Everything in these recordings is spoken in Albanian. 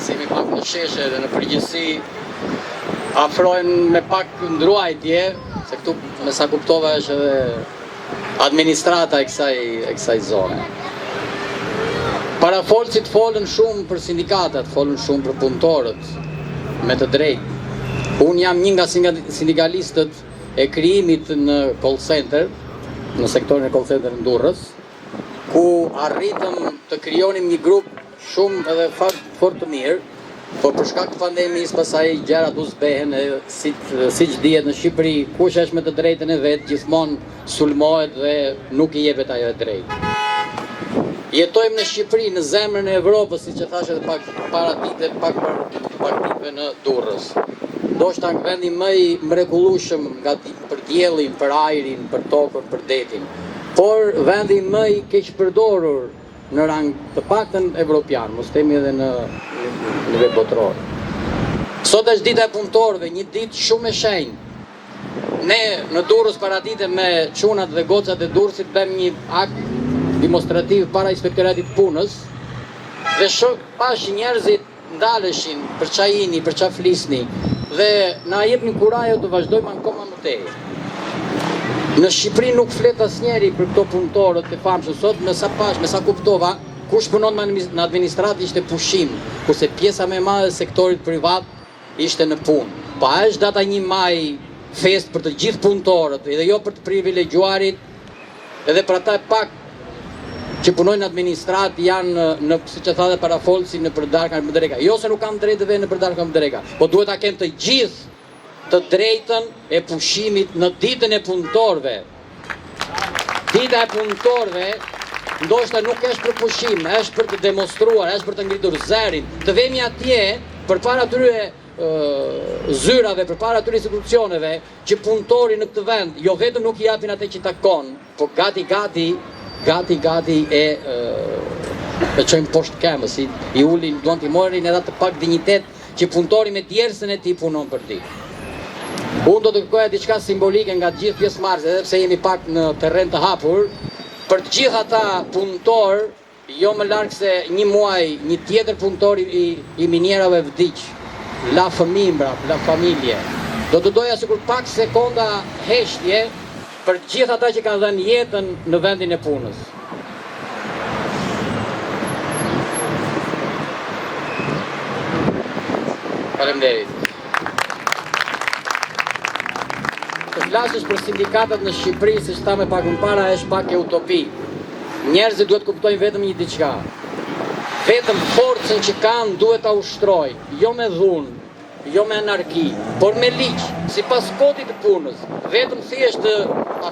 se jemi pak në sheshe dhe në përgjithësi afrohen me pak ndruajtje, se këtu me sa kuptova është edhe administrata e kësaj e kësaj zone. Parafolësit folën shumë për sindikatat, folën shumë për punëtorët, me të drejtë. Unë jam një nga sindikalistët e krijimit në call center, në sektorin e call center në Durrës, ku arritëm të krijonim një grup shumë edhe fort, fort të mirë, por për shkak të pandemisë pastaj gjërat u zbehen e si siç dihet në Shqipëri, kush është me të drejtën e vet gjithmonë sulmohet dhe nuk i jepet ajo e drejtë. Jetojmë në Shqipëri, në zemrën e Evropës, siç e thashë edhe pak para dite, pak për pak ditëve në Durrës. Ndoshta vendi më i mrekullueshëm nga për diellin, për ajrin, për tokën, për detin, por vendi më i keqpërdorur në rang të paktën evropian, mos themi edhe në nivel botëror. Sot është dita e punëtorëve, një ditë shumë e shenjtë. Ne në Durrës paradite me çunat dhe gocat e Durrësit bëmë një akt demonstrativ para inspektoratit të punës dhe shoh pash njerëzit ndaleshin për ça jini, për ça flisni dhe na jepnin kurajo të vazhdojmë akoma më tej. Në Shqipëri nuk flet asnjeri për këto punëtorët e famshëm sot, me sa pash, me sa kuptova, kush punon në administratë ishte pushim, kurse pjesa më e madhe e sektorit privat ishte në punë. Po a është data 1 maj festë për të gjithë punëtorët dhe jo për të privilegjuarit, edhe për ata pak që punojnë në administratë janë në siç e tha dhe parafolësi nëpër darka nëpër dreka. Jo se nuk kanë drejtë të venë nëpër darka nëpër dreka, po duhet ta kenë të gjithë të drejtën e pushimit në ditën e punëtorëve. Dita e punëtorëve ndoshta nuk është për pushim, është për të demonstruar, është për të ngritur zërin, të vemi atje përpara atyre zyrave, përpara atyre institucioneve që punëtori në këtë vend jo vetëm nuk i japin atë që takon, po gati gati, gati gati e e çojnë poshtë këmbës, i, i ulin, duan t'i marrin edhe atë pak dinjitet që punëtori me djersën e tij punon për ditë. Unë do të kërkoja diçka simbolike nga të gjithë pjesëmarrësit, edhe pse jemi pak në terren të hapur, për të gjithë ata punëtorë Jo më larg se një muaj, një tjetër punëtor i, i minierave vdiq, la fëmijë mbrap, la familje. Do të doja sikur pak sekonda heshtje për të gjithë ata që kanë dhënë jetën në vendin e punës. Faleminderit. Të flasësh për sindikatat në Shqipëri, siç thamë pak më para, është pak e utopi. Njerëzit duhet të kuptojnë vetëm një diçka. Vetëm forcën që kanë duhet ta ushtrojnë, jo me dhunë, jo me anarki, por me ligj, sipas kodit të punës. Vetëm thjesht të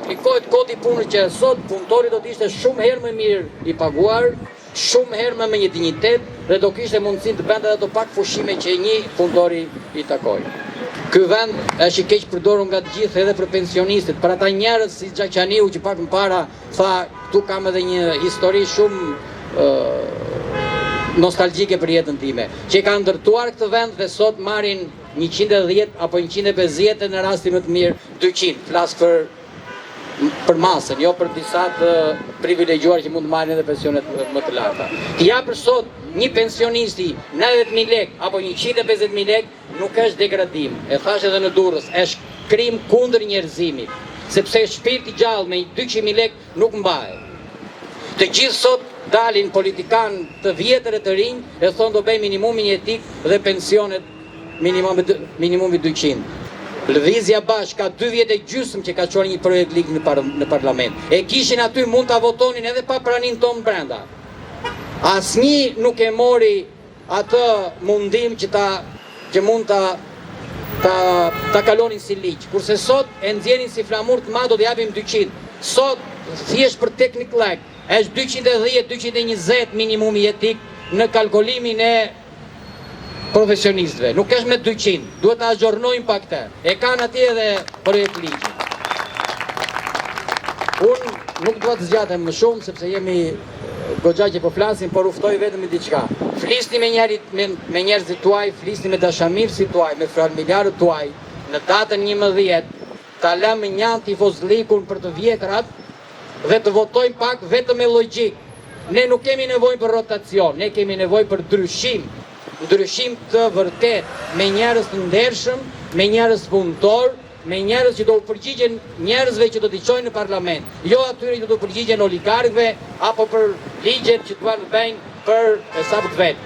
aplikohet kodi i punës që sot punëtori do të ishte shumë herë më mirë i paguar, shumë herë më me një dinjitet dhe do kishte mundësinë të bënte edhe ato pak pushime që një punëtori i takojnë. Ky vend është i keqpërdorur nga të gjithë edhe për pensionistët, për ata njerëz si Xhaqaniu që pak më para Tha, këtu kam edhe një histori shumë nostalgjike për jetën time, që kanë ndërtuar këtë vend dhe sot marrin 110 apo 150 në rastin më të mirë 200, flas për për masën, jo për disa të privilegjuar që mund të marrin edhe pensionet më të larta. T'i japësh sot një pensionisti 90.000 lek apo 150.000 lek Nuk është degradim, e thashë edhe në Durrës, është krim kundër njerëzimit, sepse shpirt i gjallë me 200.000 lek nuk mbahet. Të gjithë sot dalin politikanë të vjetër e të rinj e thonë do bëjmë minimumin jetik dhe pensionet minimumi, minimumi 200. Lëvizja Bashkë ka 2 vjet e gjysmë që ka çuar një projekt ligj në, par në parlament. E kishin aty mund ta votonin edhe pa praninë tonë brenda. Asnjë nuk e mori atë mundim që ta që mund ta ta ta kalonin si ligj. Kurse sot e nxjerrin si flamur të madh do të japim 200. Sot thjesht për teknikllëk është 210, 220 minimumi jetik në kalkulimin e profesionistëve. Nuk është me 200. Duhet ta azhornojmë pak këtë. E kanë atje edhe projekt ligjin. Unë nuk dua të zgjatem më shumë sepse jemi goxha që po flasim, por u ftoj vetëm me diçka. Flisni me njerit, me, me njerëzit tuaj, flisni me dashamirësit tuaj, me familjarët tuaj, në datën 11, ta lëmë mënjanë tifozllikun për të vjetrat dhe të votojmë pak vetëm me logjikë. Ne nuk kemi nevojë për rotacion, ne kemi nevojë për ndryshim. ndryshim të vërtetë, me njerëz të ndershëm, me njerëz punëtorë, me njerëz që do u përgjigjen njerëzve që do t'i çojnë në parlament, jo atyre që do t'u përgjigjen oligarkëve apo për ligjet që duan të bëjnë për hesap të vet.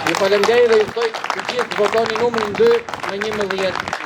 Ju faleminderit dhe ju ftoj të gjithë të votoni numrin 2 në 11.